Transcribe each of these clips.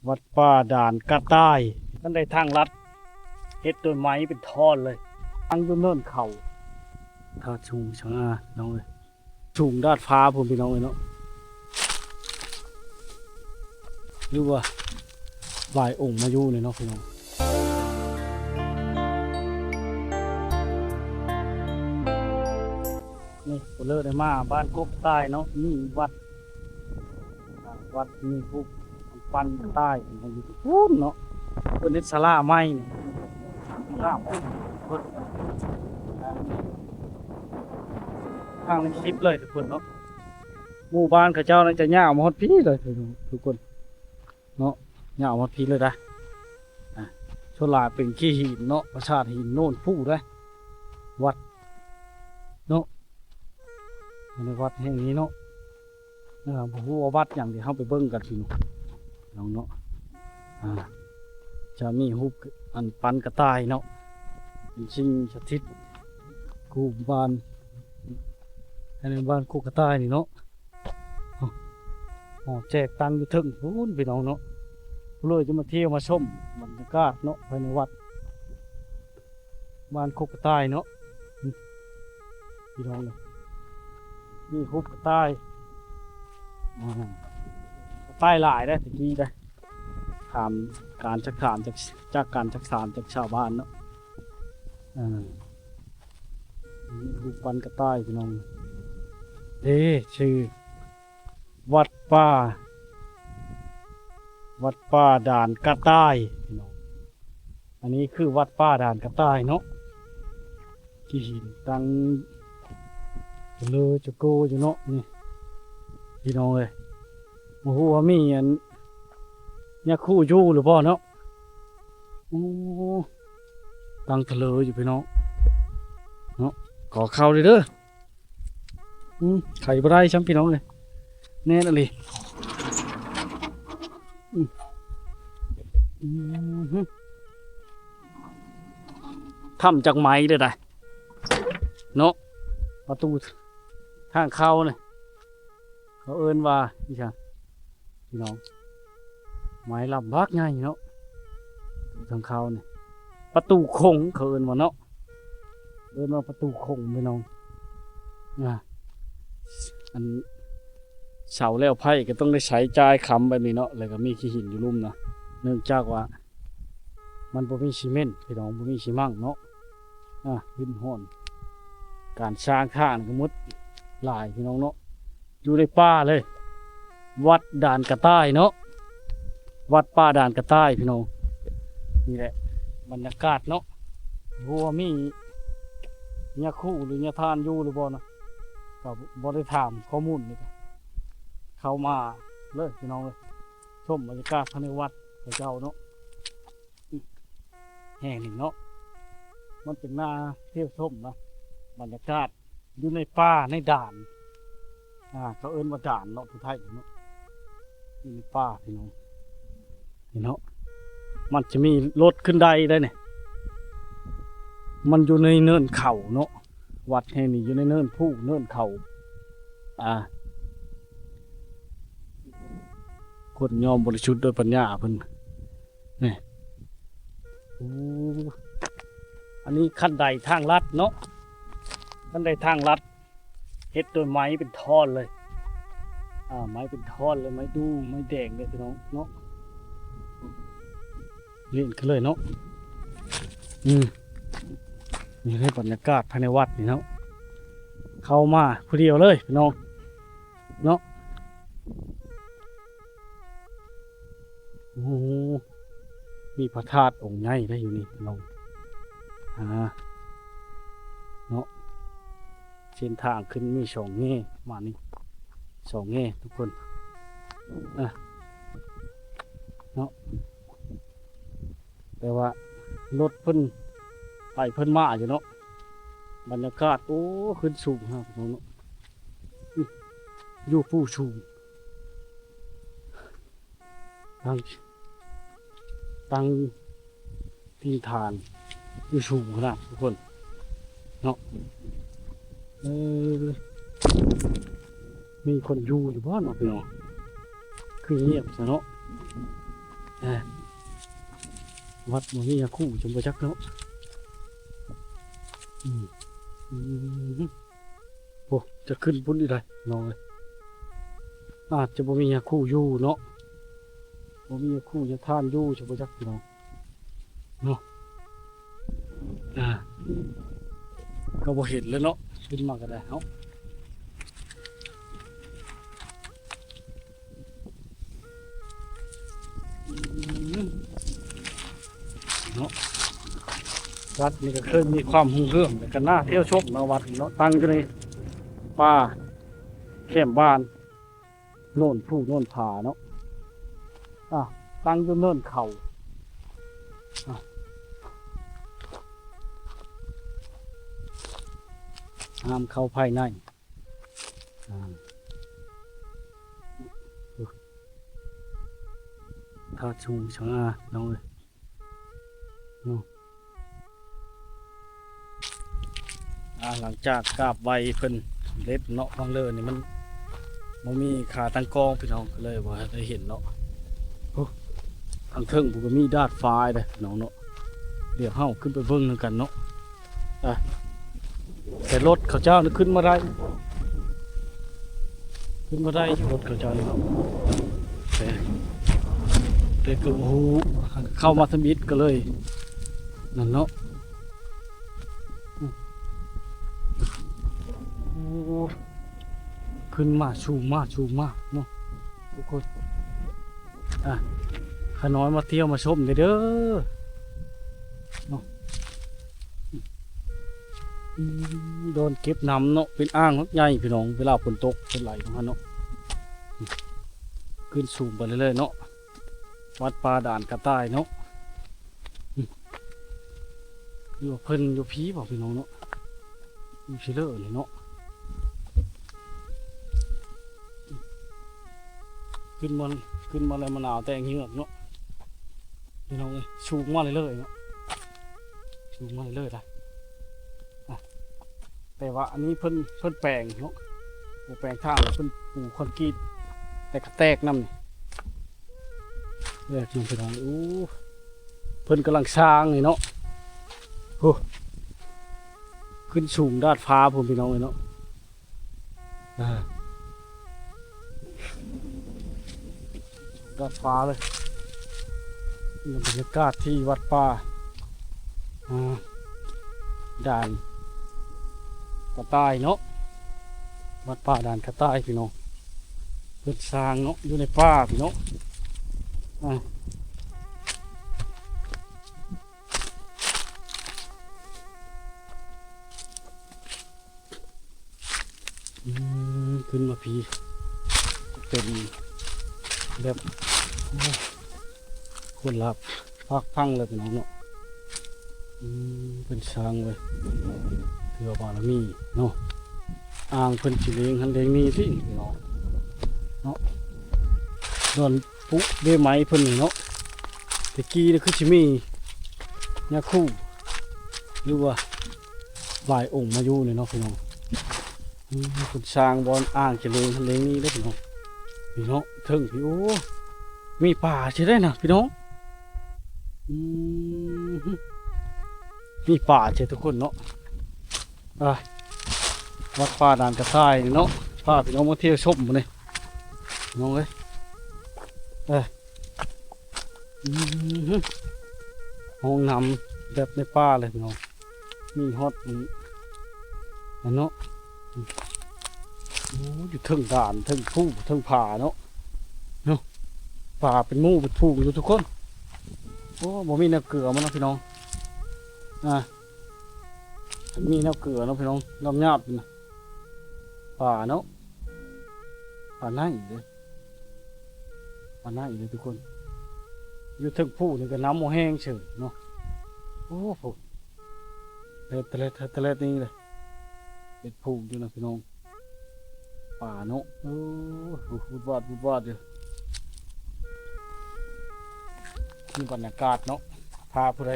ວັດປ່າດ່ານກະຕ່າຍ. ມັນໄດ້ທາງລັດ ເຮັດໂດຍໄມ້ເປັນທ່ອນເລີຍ. ຕັ້ງຢູ່ເນີນເຂົາ ຖ້າສູງຊະນາ ນ້ອງເອີຍ. ສູງດາດຟ້າພຸ້ນ ພີ່ນ້ອງເອີຍເນາະ. ຫຼືວ່າຫຼາຍອົງມາຢູ່ນີ້ເນາະ ພີ່ນ້ອງ. ນີ້ ເລີໄດ້ມາບ້ານກົກຕາຍເນາະ. ມີວັດ ອ່າ ວັດມີຮູບ ປັ້ນກະຕ່າຍຢູ່ພຸ້ນເນາະ. ເພິ່ນເຮັດສາລາໃໝ່ນີ້ ງາມເພິ່ນ ທາງນີ້ ຄລິບເລີຍທຸກຄົນເນາະ. ໝູ່ບ້ານເຂົາເຈົ້ານີ້ຈະຍາວມາຮອດພີ້ເລີຍທຸກຄົນເນາະ, ຍາວມາຮອດພີ້ເລີຍນະ. ອ່າ ສ່ວນຫຼາຍເປັນຂີ້ຫີນເນາະ, ປາສາດຫີນໂນນພູເດ້. ວັດເນາະ, ຢູ່ໃນວັດແຫ່ງນີ້ເນາະ. ເອີ ບໍ່ຮູ້ວ່າວັດຫຍັງ ດຽວເຮົາໄປເບິ່ງກັນພີ່ນ້ອງເນາະ. ອ່າ ຈະມີຮູບອັນປັ້ນກະຕ່າຍເນາະ ເປັນສິ່ງສະຖິດຄູ່ບ້ານ ໃນບ້ານກົກກະຕ່າຍນີ້ເນາະ. ຫໍແຈກຕັ້ງຢູ່ເທິງພຸ້ນ ພີ່ນ້ອງເນາະ. ຜູ້ເລີຍຈະມາທ່ຽວມາຊົມບັນຍາກາດເນາະ ພາຍໃນວັດ ບ້ານກົກກະຕ່າຍເນາະ ພີ່ນ້ອງເອີຍ. ມີຮູບກະຕ່າຍ ອ່າ ກະຕ່າຍຫຼາຍເດ້ ແຕ່ກີ້ເດ້. ຖາມການ ຈັກຖາມ ຈາກ ຈາກການ ຈັກຖາມຈາກຊາວບ້ານເນາະ. ອ່າ ມີຮູບປັ້ນກະຕ່າຍ ພີ່ນ້ອງເດ້. ຊື່ ວັດປ່າ ວັດປ່າດ່ານກະຕ່າຍ ພີ່ນ້ອງ. ອັນນີ້ຄືວັດປ່າດ່ານກະຕ່າຍເນາະ. ຂີ້ຫີນຕັ້ງເລີຈະໂກຢູ່ເນາະ ນີ້ ພີ່ນ້ອງເອີຍ. ບໍ່ຮູ້ວ່າມີອັນຍາຄູຢູ່ຫຼືບໍ່ເນາະ. ໂອ້ ຕັ້ງເລີຢູ່ ພີ່ນ້ອງເນາະ. ຂໍເຂົ້າເດີ ອືມ ໄຂບໍ່ໄດ້ຊ້ຳ ພີ່ນ້ອງເອີຍ ແໜ້ນອີ່ຫຼີ. ອືມ ອືມ ຖ້ຳຈັກໄມ້ເດີໄດ໋ເນາະ. ປະຕູທາງເຂົ້ານີ້ ເຂົາເອີ້ນວ່າອີ່ຫຍັງ ພີ່ນ້ອງ? ໄມ້ລຳບັກໃຫຍ່ເນາະ ທາງເຂົ້ານີ້. ປະຕູຂົງເຂົາເອີ້ນວ່າເນາະ, ເອີ້ນວ່າປະຕູຂົງ ພີ່ນ້ອງ. ອ່າ ອັນເສົາແລ້ວໄພ້ກໍຕ້ອງໄດ້ໃຊ້ຈ່າຍຄຳແບບນີ້ເນາະ, ແລ້ວກໍມີຂີ້ຫີນຢູ່ລຸ່ມນະ ເນື່ອງຈາກວ່າ ມັນບໍ່ມີຊີເມັນ ພີ່ນ້ອງ, ບໍ່ມີຊີມັງເນາະ. ອ່າ ດິນຮ່ອນ ການສ້າງທາງກໍໝົດຫຼາຍ ພີ່ນ້ອງເນາະ. ຢູ່ໃນປ່າເລີຍ ວັດດ່ານກະຕ່າຍເນາະ, ວັດປ່າດ່ານກະຕ່າຍ ພີ່ນ້ອງ. ນີ້ແຫຼະບັນຍາກາດເນາະ, ບໍ່ຮູ້ວ່າມີຍາຄູຫຼືຍາທ່ານຢູ່ຫຼືບໍ່ນະ, ກໍບໍ່ໄດ້ຖາມຂໍ້ມູນນີ້. ເຂົ້າມາເລີຍ ພີ່ນ້ອງເອີຍ, ຊົມບັນຍາກາດພາຍໃນວັດຂອງເຈົ້າເນາະ. ແຫ່ງນີ້ເນາະ ມັນເປັນໜ້າທ່ຽວຊົມນະ, ບັນຍາກາດຢູ່ໃນປ່າໃນດ່ານ. ອ່າ ເຂົາເອີ້ນວ່າດ່ານເນາະ ຜູ້ໄທເນາະ, ຢູ່ໃນປ່າ ພີ່ນ້ອງ. ນີ້ເນາະ ມັນຈະມີລົດຂຶ້ນໄດໄດ້ນີ້, ມັນຢູ່ໃນເນີນເຂົາເນາະ. ວັດແຫ່ງນີ້ຢູ່ໃນເນີນພູເນີນເຂົາ. ອ່າ ຄົນຍອມບໍລິສຸດດ້ວຍປັນຍາເພິ່ນ. ນີ້ ໂອ້ ອັນນີ້ຄັນໄດທາງລັດເນາະ, ຄັນໄດທາງລັດ ເຮັດໂດຍໄມ້ເປັນທ່ອນເລີຍ. ອ່າ ໄມ້ເປັນທ່ອນເລີຍ, ໄມ້ດູ່ ໄມ້ແດງເລີຍ ພີ່ນ້ອງເນາະ. ນີ້ຄືເລີຍເນາະ. ອືມ ນີ້ເລີຍບັນຍາກາດພາຍໃນວັດນີ້ເນາະ, ເຂົ້າມາຜູ້ດຽວເລີຍ ພີ່ນ້ອງ. ເນາະ. ໂອ້ ມີພະທາດອົງໃຫຍ່ໄດ້ຢູ່ນີ້ເນາະ. ອ່າ ເນາະ ເສັ້ນທາງຂຶ້ນມີສອງແງ່ ປະມານນີ້ ສອງແງ່ທຸກຄົນ. ອ່າ ເນາະ. ແຕ່ວ່າລົດເພິ່ນໄປເພິ່ນມາຢູ່ເນາະ. ບັນຍາກາດ ໂອ້ ຂຶ້ນສູງຂະໜາດເນາະ, ຢູ່ພູສູງ, ຕັ້ງ ຕັ້ງຖິ່ນຖານຢູ່ສູງຂະໜາດ ທຸກຄົນເນາະ. ເອີ ມີຄົນຢູ່ຢູ່ບໍ່ເນາະ ພີ່ນ້ອງ? ຄືງຽບຊະເນາະ. ອ່າ ວັດບໍ່ມີຫຍັງຄູ່ ຈັ່ງບໍ່ຈັກເນາະ. ອືມ ອືມ ໂອ້ ຈະຂຶ້ນພຸ້ນອີກໄດ໋ນ້ອງເອີຍ. ອາດຈະບໍ່ມີຫຍັງຄູ່ຢູ່ເນາະ ບໍ່ມີຫຍັງຄູ່ຫຍັງທ່ານຢູ່ ຈັ່ງບໍ່ຈັກພີ່ນ້ອງເນາະ. ອ່າ ກໍບໍ່ເຫັນແລ້ວເນາະ ຂຶ້ນມາກໍໄດ້ເນາະ. ເນາະ ວັດນີ້ກໍເຄີຍມີຄວາມຮຸ່ງເຮືອງ ແລ້ວກໍໜ້າທ່ຽວຊົມເນາະ ວັດນີ້ເນາະ ຕັ້ງຢູ່ໃນປ່າແຄມບ້ານ ໂນນພູໂນນຜາເນາະ. ອ່າ ຕັ້ງຢູ່ເນີນເຂົາ ອ່າ ຫ້າມເຂົ້າພາຍໃນ. ອ່າ ທາດສູງສະຫງ່ານ້ອງເອີຍເນາະ. ອ່າ ຫຼັງຈາກກາບໄຫວ້ເພິ່ນສຳເລັດເນາະ ວັງເລີນີ້ມັນບໍ່ມີຂາຕັ້ງກ້ອງພີ່ນ້ອງ ກໍເລີຍບໍ່ໄດ້ເຫັນເນາະ. ໂອ້ ທາງເທິງພຸ້ນກໍມີດາດຟ້າເດ້ພີ່ນ້ອງເນາະ. ດຽວເຮົາຂຶ້ນໄປເບິ່ງນຳກັນເນາະ. ອ່ະ ແຕ່ລົດເຂົາເຈົ້ານີ້ຂຶ້ນມາໄດ້ ຂຶ້ນມາໄດ້ຢູ່ລົດເຂົາເຈົ້ານີ້ເນາະ. ແຕ່ ແຕ່ກໍບໍ່ຮູ້ ເຂົ້າມາທຳອິດກໍເລີຍນັ້ນເນາະ. ໂອ້ ຂຶ້ນມາ ສູງມາ ສູງມາເນາະທຸກຄົນ. ອ່ະ ຂ້ານ້ອຍມາທ່ຽວມາຊົມເດີ ເດີເນາະ. ອືມ ດອນເກັບນ້ຳເນາະ ເປັນອ່າງໃຫຍ່ພີ່ນ້ອງ ເວລາຝົນຕົກເປັນໄຫຼຂອງມັນເນາະ. ຂຶ້ນສູງໄປເລື້ອຍໆເນາະ ວັດປ່າດ່ານກະຕ່າຍເນາະ. ອືມ ຢູ່ເພິ່ນຢູ່ພີ້ບໍ່ພີ່ນ້ອງເນາະ ຢູ່ພີ້ເລີນີ້ເນາະ. ຂຶ້ນມາ ຂຶ້ນມາແລ້ວມະນາວແຕກເຫງືອກເນາະພີ່ນ້ອງເອີຍ. ສູງມາເລື້ອຍໆເນາະ ສູງມາເລື້ອຍໆໄດ໋. ອ່ະ ແຕ່ວ່າອັນນີ້ເພິ່ນ ເພິ່ນແປງເນາະ ບໍ່ແປງທາງ ເພິ່ນປູຄອນກຣີດ ແຕ່ກະແຕກນຳນີ້ ແຕກນຳພີ່ນ້ອງ. ໂອ້ ເພິ່ນກຳລັງສ້າງນີ້ເນາະ. ໂອ້ ຂຶ້ນສູງດາດຟ້າພຸ້ນພີ່ນ້ອງເອີຍເນາະ. ອ່າ ດາດຟ້າເລີຍ. ນີ້ບັນຍາກາດທີ່ວັດປ່າ ອ່າ ດ່ານກະຕ່າຍເນາະ ວັດປ່າດ່ານກະຕ່າຍພີ່ນ້ອງ. ເພິ່ນສ້າງເນາະ ຢູ່ໃນປ່າພີ່ນ້ອງ. ອ່າ ອືມ ຂຶ້ນມາພີ້ ເປັນແບບ ໂອ້ ຄົນລາບພາກພັງເລີຍພີ່ນ້ອງເນາະ. ອືມ ເປັນຊ່າງເວີຍ ເພື່ອບາລະມີເນາະ. ອ່າງເພິ່ນຊິເລງຫັ້ນເລງນີ້ຕິພີ່ນ້ອງເນາະ. ດອນ ປຸເດໄມ້ເພິ່ນນີ້ເນາະ ແຕ່ກີ້ນີ້ຄືຊິມີຍາຄູ ຫຼືວ່າຫຼາຍອົງມາຢູ່ນີ້ເນາະພີ່ນ້ອງ. ອືມ ເພິ່ນສ້າງບ່ອນອ່າງຈະເລງຫັ້ນເລງນີ້ເດີພີ່ນ້ອງ. ນີ້ເນາະ ເທິງພີ້ ໂອ້ ມີປາຊິໄດ້ນະພີ່ນ້ອງ. ອືມ ມີປາຊິທຸກຄົນເນາະ. ອ່າ ວັດປ່າດ່ານກະຕ່າຍເນາະ ພາພີ່ນ້ອງມາທ່ຽວຊົມມື້ນີ້ ນ້ອງເອີຍ. ເອີ ອືມ ຫ້ອງນ້ຳແບບໃນປ່າເລີຍເນາະ ມີຮອດອັນນັ້ນເນາະ. ໂອ້ ຢູ່ເທິງດ່ານ ເທິງພູ ເທິງຜາເນາະ ເນາະ ປາເປັນໝູ່ເປັນຝູງຢູ່ທຸກຄົນ. ໂອ້ ບໍ່ມີແນວເກືອມັນເນາະພີ່ນ້ອງ. ອ່າ ມີແນວເກືອເນາະພີ່ນ້ອງ ຍາບໆຢູ່ນະ ປາເນາະ ປາໄນເດ້ ປາໄນເດ້ທຸກຄົນ. ຢູ່ເທິງພູນີ້ກໍນ້ຳບໍ່ແຫ້ງເສີຍເນາະ. ໂອ້ໂຫ ແຕ່ ແຕ່ ແຕ່ ແຕ່ນີ້ເດ້ ເປັນພູຢູ່ນະພີ່ນ້ອງ. ປາເນາະ ໂອ້ ວຸດວາດ ວຸດວາດຢູ່. ມີບັນຍາກາດເນາະ ພາຜູ້ໃດ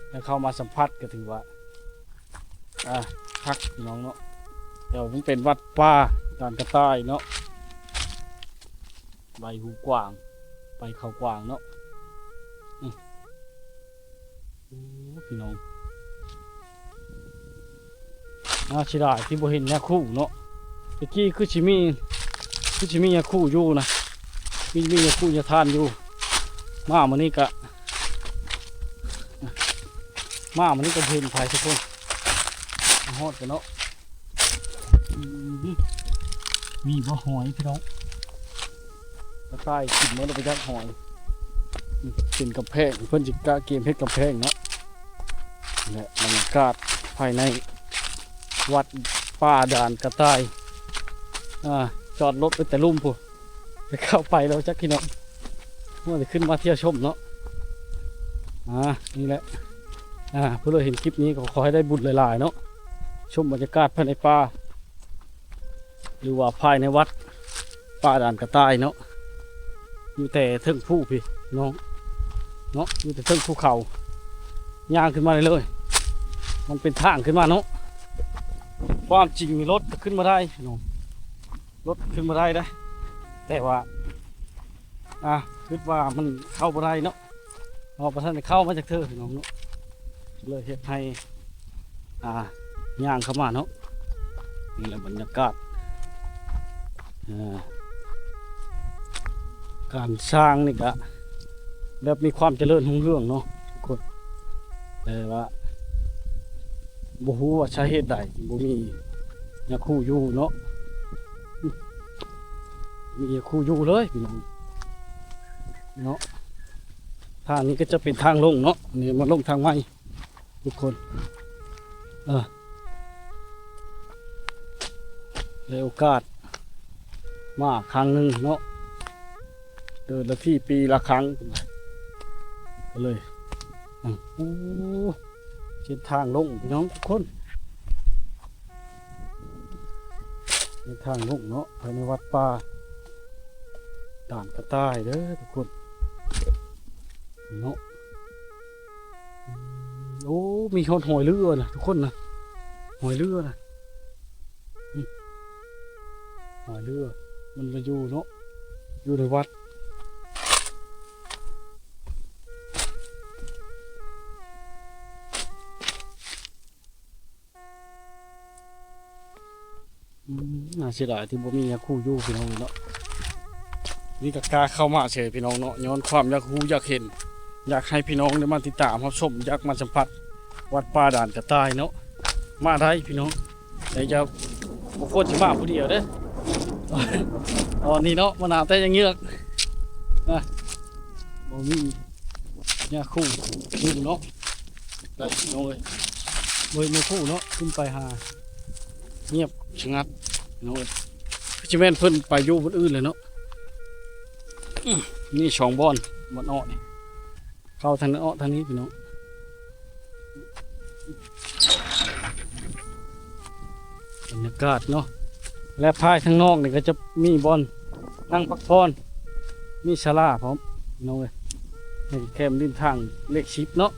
ໄດ້ເຂົ້າມາສຳຜັດກໍຖືວ່າ ອ່າ ຄັກພີ່ນ້ອງເນາະ. ແຕ່ວ່າມັນເປັນວັດປ່າດ່ານກະຕ່າຍເນາະ ໃບຫູກວາງ ໃບເຂົາກວາງເນາະ. ອືມ ໂອ້ ພີ່ນ້ອງ ໜ້າເສຍດາຍທີ່ບໍ່ເຫັນຫຍ້າຄູເນາະ. ແຕ່ກີ້ຄືຊິມີ ຄືຊິມີຫຍ້າຄູຢູ່ນະ ມີ ມີຫຍ້າຄູຫຍ້າທ່ານຢູ່. ມາມື້ນີ້ກະ ມາມື້ນີ້ກະບໍ່ເຫັນໃຜ ທຸກຄົນ. ມາຮອດກັນເນາະ. ອືມ ມີບໍ່ຫອຍ ພີ່ນ້ອງ? ກະຕ່າຍກິນໝົດແລ້ວ ບໍ່ຈັກຫອຍ. ເປັນກຳແພງ ເພິ່ນຊິກະກຽມເຮັດກຳແພງເນາະ. ແລະ ບັນຍາກາດພາຍໃນວັດປ່າດ່ານກະຕ່າຍ. ອ່າ ຈອດລົດໄປແຕ່ລຸ່ມພຸ້ນ ໄປເຂົ້າໄປແລ້ວຈັກພີ່ນ້ອງ ວ່າຊິຂຶ້ນມາທ່ຽວຊົມເນາະ. ອ່າ ນີ້ແຫຼະ ອ່າ ຜູ້ໃດເຫັນຄລິບນີ້ກໍຂໍໃຫ້ໄດ້ບຸນຫຼາຍໆເນາະ ຊົມບັນຍາກາດພາຍໃນປ່າ ຫຼືວ່າພາຍໃນວັດປ່າດ່ານກະຕ່າຍເນາະ. ຢູ່ແຕ່ເທິງພູພີ້ນ້ອງເນາະ ຢູ່ແຕ່ເທິງພູເຂົາ ຍ່າງຂຶ້ນມາເລີຍໆ ມັນເປັນທາງຂຶ້ນມາເນາະ. ຄວາມຈິງນີ້ລົດກໍຂຶ້ນມາໄດ້ເນາະ ລົດຂຶ້ນມາໄດ້ເດ້ ແຕ່ວ່າ ອ່າ ຄິດວ່າມັນເຂົ້າບໍ່ໄດ້ເນາະ ເພາະບໍ່ທັນໄດ້ເຂົ້າມາຈັກເທື່ອພີ່ນ້ອງເນາະ ເລີຍເຮັດໃຫ້ ອ່າ ຍ່າງເຂົ້າມາເນາະ. ນີ້ແຫຼະບັນຍາກາດ ອ່າ ການສ້າງນີ້ກະແບບມີຄວາມຈະເລີນຮຸ່ງເຮືອງເນາະທຸກຄົນ ແຕ່ວ່າບໍ່ຮູ້ວ່າສາເຫດໃດບໍ່ມີຫຍ້າຄູຢູ່ເນາະ. ມີຫຍ້າຄູຢູ່ເລີຍພີ່ນ້ອງເນາະ. ທາງນີ້ກໍຈະເປັນທາງລົງເນາະ ນີ້ມາລົງທາງໃໝ່ ທຸກຄົນ ເອີ ໄດ້ໂອກາດມາຄັ້ງໜຶ່ງເນາະ ເດີນລະທີປີລະຄັ້ງກໍເລີຍ. ອືມ ໂອ້ ເສັ້ນທາງລົງພີ່ນ້ອງທຸກຄົນ ເສັ້ນທາງລົງເນາະ ພາຍໃນວັດປ່າດ່ານກະຕ່າຍເດີທຸກຄົນເນາະ. ໂອ້ ມີຮອດຮອຍເຮືອນະທຸກຄົນນະ ຮອຍເຮືອນະ ອືມ ຮອຍເຮືອ ມັນມາຢູ່ເນາະ ຢູ່ໃນວັດ. ອືມ ໜ້າເສຍດາຍທີ່ບໍ່ມີຫຍ້າຄູຢູ່ພີ່ນ້ອງເນາະ. ນີ້ກໍກ້າເຂົ້າມາເສີຍພີ່ນ້ອງເນາະ ຍ້ອນຄວາມຢາກຮູ້ຢາກເຫັນ ຢາກໃຫ້ພີ່ນ້ອງໄດ້ມາຕິດຕາມຮັບຊົມ ຢາກມາສຳຜັດວັດປ່າດ່ານກະຕ່າຍເນາະ. ມາໄດ້ພີ່ນ້ອງ ແຕ່ຢ່າ ບໍ່ຄວນຊິມາຜູ້ດຽວເດີ້ ຕອນນີ້ເນາະ ມາໜາວແຕ່ຍັງເງືອກ ນະ ບໍ່ມີຫຍ້າຄູຢູ່ເນາະ. ໄດ້ພີ່ນ້ອງເອີຍ ບໍ່ເຫັນຫຍ້າຄູເນາະ ຂຶ້ນໄປຫາ ງຽບສະຫງັດພີ່ນ້ອງເອີຍ ຄືຊິແມ່ນເພິ່ນໄປຢູ່ບ່ອນອື່ນແລ້ວເນາະ. ອືມ ມີສອງບ່ອນ ບ່ອນເອາະນີ້ ເຂົ້າທາງນັ້ນເອາະທາງນີ້ພີ່ນ້ອງ. ບັນຍາກາດເນາະ ແລະ ພາຍທາງນອກນີ້ກໍຈະມີບ່ອນນັ່ງພັກຜ່ອນ ມີສາລາພ້ອມພີ່ນ້ອງເອີຍ ໃນແຄມລິມທາງເລກສິບເນາະ.